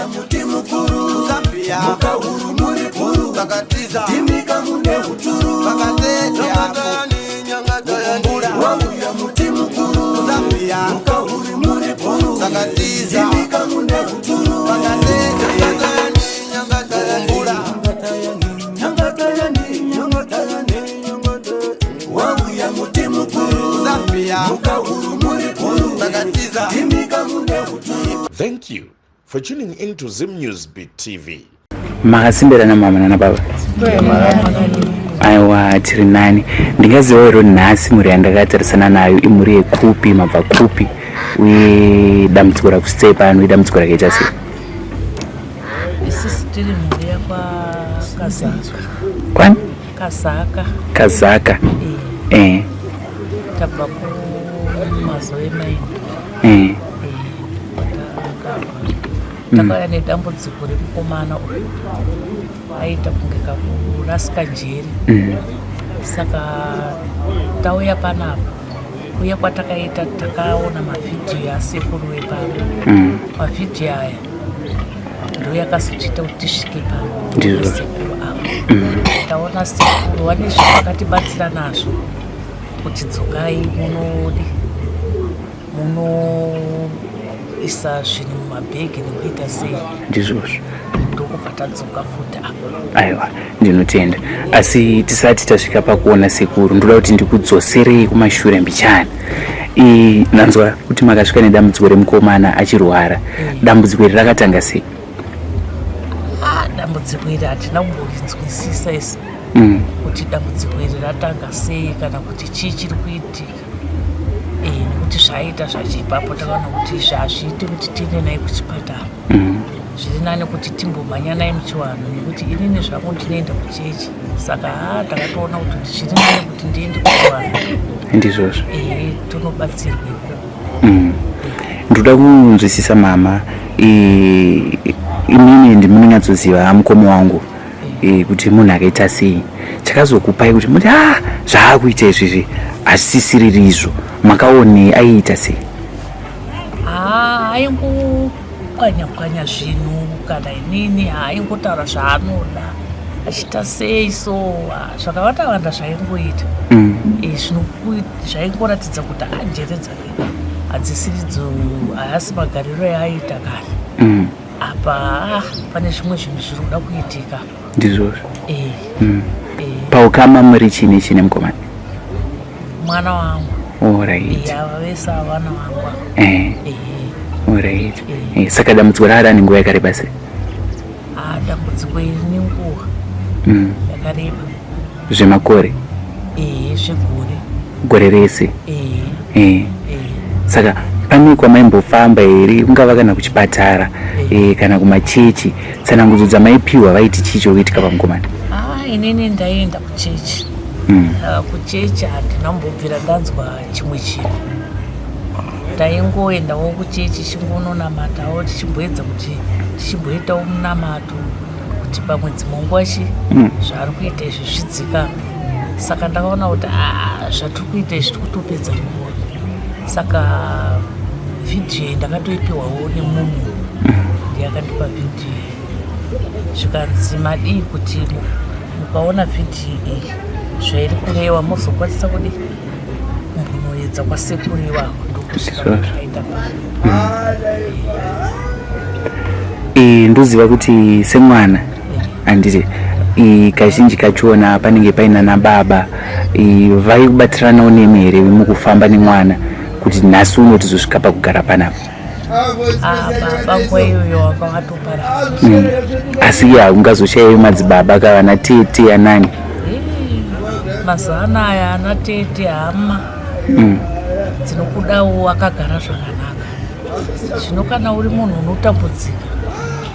Wauya muti mukuru Zambia mukahuru muri guru Takatiza ndimika mune uturu Mukumbura Wauya muti mukuru Zambia mukahuri muri guru Takatiza ndimika mune uturu Mukumbura Nyangatayani, nyangatayani, wauya muti mukuru Zambia mukahuru muri guru Takatiza ndimika mune uturu. Thank you for tuning in to Zim News Beat TV. Makasimbirana mama nana baba? Aiwa, tiri nani. Ndingaziva iro nhasi mhuri yandakatarisana nayo imhuri yekupi, mabva kupi, uye dambudziko rakusitei pano idambudziko rakaita sei? Isusu tiri mhuri yakwaKazaka. Kwani? Kazaka. Kazaka. Eh, tabva kuMazoe Maini. Takauya nedambudziko remukomana uyu aita kunge kakurasika njere. Saka tauya panapa, uye kwatakaita takaona mavhidhiyo asekuru wepano. Mavhidhiyo aya ndo yakazotiita kuti tisvike pano. Ndizvo. Sekuru ava, taona sekuru vane zvavakatibatsira nazvo kuti dzokai munodi munoisa zvinhu mumabhegi nekuita sei. Ndizvozvo. Ndokubva tadzoka futi apa. Aiwa, ndinotenda. Asi tisati tasvika pakuona sekuru, ndoda kuti ndikudzoserei kumashure mbichana. Ndanzwa kuti makasvika nedambudziko remukomana achirwara. Dambudziko iri rakatanga sei? Ah, dambudziko iri hatina kumborinzwisisa isu kuti dambudziko iri ratanga sei kana kuti chii chiri kuitika. Nekuti zvaita zvachiipapo, takaona kuti izvi hazviiti kuti tiende naye kuchipatara. Zviri nani kuti timbomhanya naye muchivanhu, nekuti inini zvangu ndinoenda kuchechi. Saka ha, takatoona kuti zviri nani kuti ndiende kuchivanhu. Ndizvozvo. Tonobatsirweko. Ndoda kunzwisisa mama, imini ndimunonyatsoziva mukoma wangu kuti munhu akaita sei. Chakazokupai kuti muti a zvaakuita izvizvi hazvisisiriri izvo, makaonei? Aiita sei? Haa, aingopwanya pwanya zvinhu kana inini, haaingotaura zvaanoda achiita sei. So ah, zvakawanda wanda zvaingoita. Zvaingoratidza kuti ah, njere dzake hadzisiridzo, haasi magariro yaaita kare. Apa ah, pane zvimwe zvinhu zviri kuda kuitika. Ndizvozvo. Eh. Paukama muri chine chine mukomana? Mwana wangu. Alright. Ava vese ava vana vangu ava. Alright. Saka dambudziko raara nenguva yakareba sei? Ah, dambudziko iri nenguva yakareba. Zvemakore? Ehe, zvegore. Gore rese? Ehe. Saka pane kwamaimbofamba here, kungava kana kuchipatara kana kumachechi? Tsanangudzo dzamaipiwa vaiti chii chiri kuitika pamukomana? Ah, inini ndaienda kuchechi. Ah, kuchechi handina kumbobvira ndanzwa chimwe chinhu. Taingoendawo kuchechi chingononamatawo, tichimboedza kuti tichimboitawo munamato kuti pamwe dzimwe nguva chi zvaari kuita izvi zvidzikame. Saka ndakaona kuti ah, zvatiri kuita izvi tiri kutopedza nguva. Saka vhidhiyo iyi ndakatoipiwawo nemunhu, ndiye akandipa vhidhiyo iyi. Zvikanzi madii kuti mukaona vhidhiyo iyi zvairi kureva, mozokwanisa kudi kumbonoedza kwasekuru ivavo. Ndokusvika kwatakaita pano. Ndoziva kuti semwana, handiti, kazhinji kachona panenge paina nababa, vaikubatiranawo nemi here mukufamba nemwana kuti nhasi uno tizosvika pakugara panapa? Ah, baba nguva iyoyo wanga watoparara. Asi haungazoshayiwi madzibaba kava natete anani? Mazuva anaya ana tete, hama dzinokudawo akagara zvakanaka. Zvino kana uri munhu unotambudzika,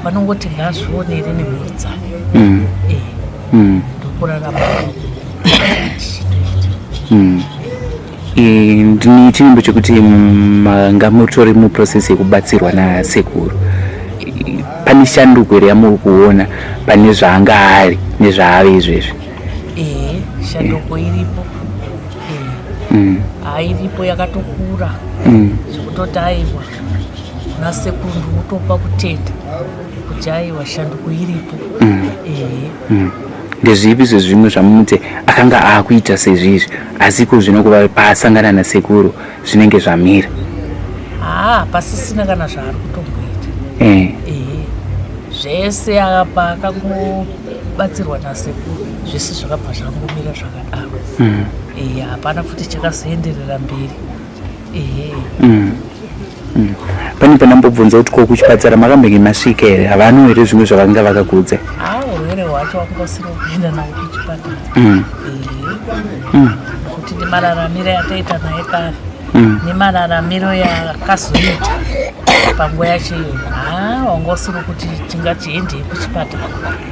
vanongoti ngazvionere nemhuri dzake. Ndokurarama tichitoita. Ndine chivimbo chekuti manga mutori muprocess yekubatsirwa nasekuru. Pane shanduko here yamuri kuona pane zvaanga ari nezvaave izvezvi? Ehe, shanduko iripo. Hairipo, yakatokura zvekutoti aiwa, kuna sekuru ndikutopa kutenda. Kuti aiwa, shanduko iripo, ehe. Ndezvipi zvezvimwe zvamuti akanga aakuita sezvizvi, asi iko zvino kuva paasangana nasekuru zvinenge zvamira? Haa, pasisina kana zvaari kutomboita. Ehe, zvese apa akangobatsirwa nasekuru, zvese zvakabva zvangomira zvakadaro. Ehe, hapana futi chakazoenderera mberi, ehe. Pane pandambobvunza kuti ko kuchipatara makambenge masvika here? Havano here zvimwe zvavanga vakakudza? Haa, urwere hwacho wanga usiri kuenda nawo kuchipatara. Ehe, nekuti nemararamiro yataita naye kare nemararamiro yakazoita panguva yacho iyoyo, haa, wanga usiri kuti tingati hendei kuchipatara.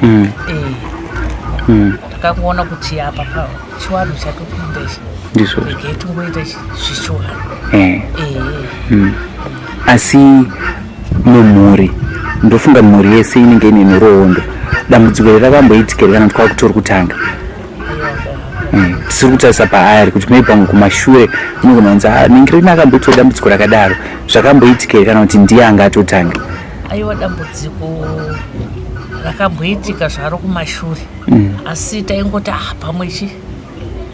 Ee, takangoona kuti apa pa chiwanhu chatopinda ichi. Ndizvozvo. Regai tingoita zvichiwanhu. Ehe. Asi mumhuri, ndofunga mhuri yese inenge ine nhoroondo, dambudziko iri rakamboitika here kana kuti kwakutori kutanga? Tisiri kutarisa paari kuti maybe pamwe kumashure unogona kunzi, "Ah, ningirina akamboitawo dambudziko rakadaro." Zvakamboitika here kana kuti ndiye anga atotanga? Aiwa, dambudziko rakamboitika zvaro kumashure, asi taingoti, ah, pamwe chi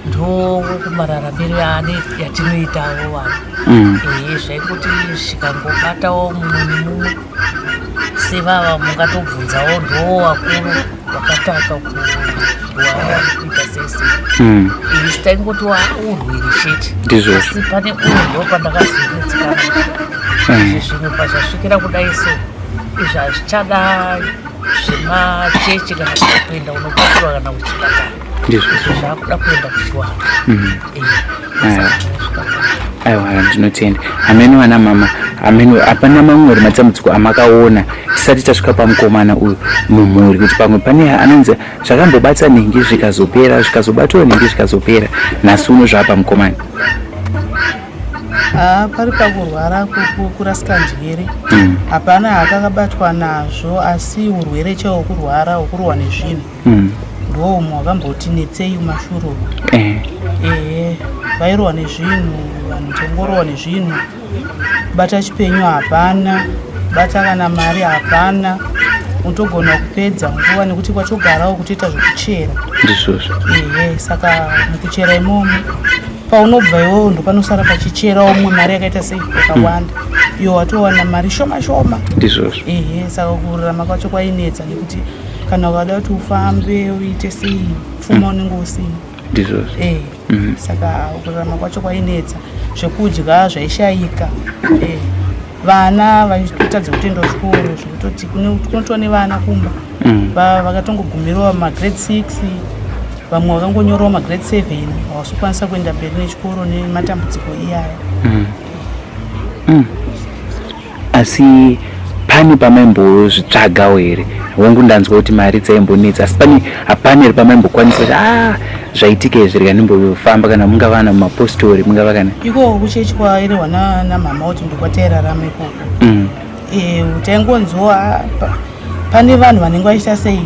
ndo kumararamiro yaane yatinoitawo vanhu. Ehe, zvaingoti zvikangobatawo mumwe nemumwe sevava mungatobvunzawo, ndo vakuru vakatanga kurwara kuita sei sei. Isi taingoti wa urwere chete. Ndizvozvo. Asi pane uyu ndo pandakazonetsekana. Izvi zvinhu pazvasvikira kudai so, izvi hazvichada zvemachechi kana kuti kuenda unobatsirwa kana kuchipatara. Ndizvozvo. Zvakuda kuenda kuchiwanhu. Aiwa. Aiwa, ndinotenda. Hameno vana mama, hameno hapana mamwe here matambudziko amakaona tisati tasvika pamukomana uyu mumhuri, kuti pamwe pane anonzi zvakambobata nhingi zvikazopera, zvikazobatwa nhingi zvikazopera, nhasi uno zvava pamukomana? Haa, pari pakurwara kurasika njere, hapana hakakabatwa nazvo, asi urwere chaiwo kurwara hwokurohwa nezvinhu ndo umwe wakamboti netsei kumashure uku. Ehe, vairohwa nezvinhu, vanhu tongorohwa nezvinhu, bata chipenyu hapana, bata kana mari hapana, unotogona kupedza nguva nekuti kwatogarawo kutoita zvekuchera. Ndizvozvo. Ehe, saka mukuchera imomo, paunobva iwewo ndopanosara pachicherawo mumwe mari yakaita sei, yakawanda, iwe watowana mari shoma shoma. Ndizvozvo. Ehe, saka kurarama kwacho kwainetsa nekuti kana ukada kuti ufambe uite sei, pfuma unenge usina. Ndizvozvo. Saka kurarama kwacho kwainetsa, zvekudya zvaishayika, vana vachitotadza kutoenda kuchikoro, zvekutoti kunotova nevana kumba vakatongogumirawo magrade 6, vamwe vakangonyorawo magrade 7, havasi kukwanisa kuenda mberi nechikoro nematambudziko iyaya. Asi pane pamaimbozvitsvagawo here? Hongu, ndanzwa kuti mari dzaimbonetsa, asi pane hapana here pamaimbokwanisa kuti, a, zvaitika izvi, rega ndimbofamba, kana mungava na mumapostori, mungava kana? Ikoko kuchechi kwairehwa namama kuti ndokwatairarama ikoko. Taingonzwa pane vanhu vanenge vachiita sei,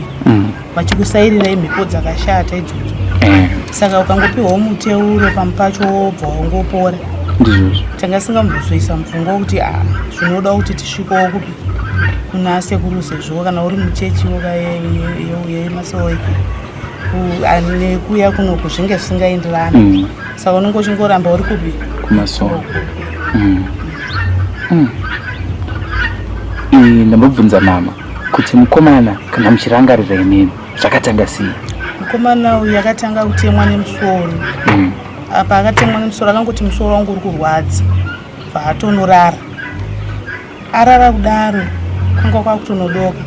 vachikusairirai mhepo dzakashata idzodzo. Saka ukangopiwawo muteuro pamupacho, wobva wangopora. Ndizvozvo. Tanga singambozoisa mupfungwa kuti, a, zvinoda kuti tisvikewo kupi, kuna sekuru, sezvo kana uri muchechiwo yemasowe nekuya kunoku zvinge zvisingaenderani. Saka unenge uchingoramba uri kupi? Kumasowe. Ndambobvunza mama kuti mukomana, kana muchirangarira imimi, zvakatanga sei? Mukomana uyu akatanga kutemwa nemusoro. Apa akatemwa nemusoro, akangoti musoro wangu uri kurwadza, bva atonorara. Arara kudaro, kwanga kwakutonodoka,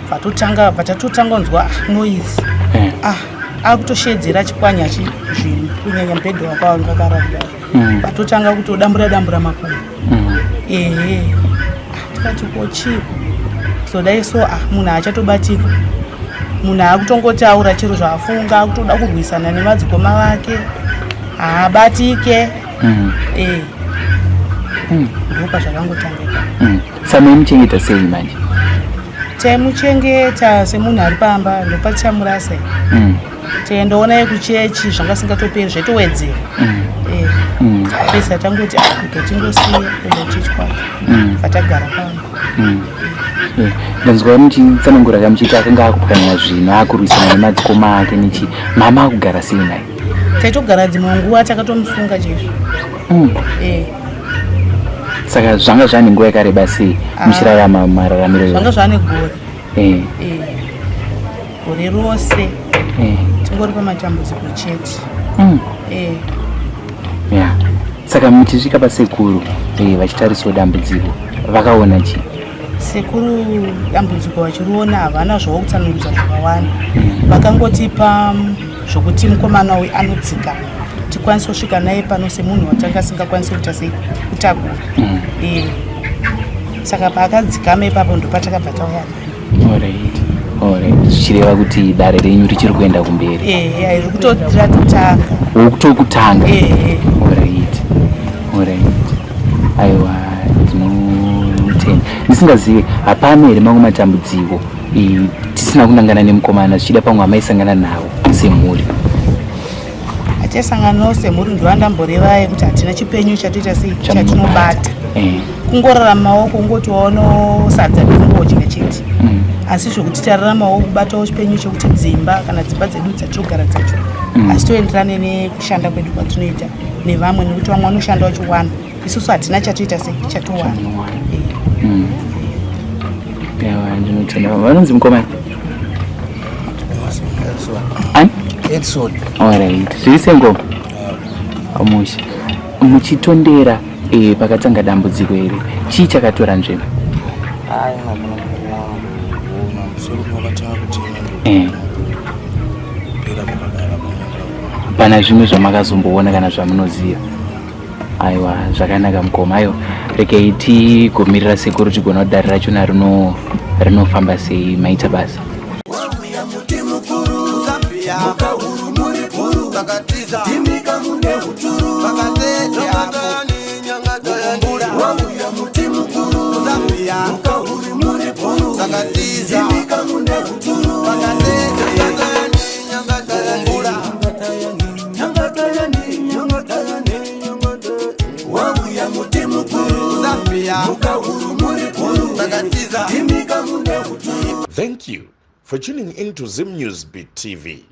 bva tatotanga kunzwa, ah, noise. Ah, akutoshedzera achipwanya zvinhu, kunyanya mubhedha wakawanga akarara kudaro. Vatotanga kutodambura dambura makumbo. Ehe. Ah, tikati ko chiko zodai so? Ah, munhu haachatobatika, munhu akutongotaura chero zvaafunga, akutoda kurwisana nemadzikoma vake, haabatike. Ndopa zvakangotanga ipapo. Saka maimuchengeta sei manje? Taimuchengeta semunhu ari pamba, ndopachamurasa. Taendawo naye kuchechi, zvanga singatoperi, zvaitowedzera. Pesa tangoti, "Ah, rega tingosiya kuenda kuchechi kwake." Vatagara pamba. Ndanzwa muchitsanangura kamuchiti akanga akupwanya zvinhu, akurwisana nemadzikoma ake nechi mama akugara sei naye? Taitogara, dzimwe nguva takatomusunga chaizvo. Saka zvanga zvane nguva yakareba sei muchirarama mararamiro? Zvanga zvane gore. Gore rose. Tingori pamatambudziko chete. Ya, saka muchisvika pasekuru, vachitarisawo dambudziko, vakaona chii? Sekuru dambudziko vachiriona, havana zvavo kutsanangudza zvakawanda. Vakangotipa zvokuti mukomana uyu anodzikama, tikwanise kusvika naye pano semunhu watanga asingakwanisi kuita sei, kutakura. Saka paakadzikama ipapo ndopatakabva tauya naye. Alright, zvichireva kuti dare renyu richiri kuenda kumberi? Ehe, riri kutoratotanga. Wokutokutanga. Ehe. Alright, aiwa, ndinotenda. Ndisingazivi, hapana here mamwe matambudziko tisina kunangana nemukomana, zvichida pamwe amaisangana nawo semhuri? Hatiasanganawo semhuri, ndovandamboreva yekuti hatina chipenyu chatoita sei, chatinobata. Kungoraramawo, kungoti waonawo sadza nekungodya chete. Asi zvokuti tararamawo kubatawo chipenyu chekuti dzimba, kana dzimba dzedu dzatinogara dzacho, asi toenderane nekushanda kwedu kwatinoita nevamwe, nekuti vamwe vanoshanda vachiwana, isusu hatina chatoita sei, chatowana. Chamunowana. Aiwa, ndinotenda. Vanonzi mukomana ani? Edson. Alright, zviri sengoma mushe. Muchitondera, pakatanga dambudziko here, chii chakatora nzvimbo? Ai, unogona kuona musoro wakatanga kutema. Pera kwakadara pamwe. Pana zvimwe zvamakazomboona kana zvamunoziva? Aiwa, zvakanaka mukoma. Aiwa, regei tigomirira sekuru tigona kuti dare rachona rinofamba sei. Maita basa. Wauya muti mukuru, Zambia, mukahuru muri guru, vakatiza, timika mune uturu, vakatetea, kukumbura, Wauya muti mukuru, Zambia, mukahuri muri guru, vakatiza, timika mune uturu, vakatetea, kukumbura, Nyangatayani, nyangatayani, wauya muti mukuru, Zambia, mukahuru muri guru, vakatiza, timika mune uturu. Thank you for tuning in to Zim News Beat TV.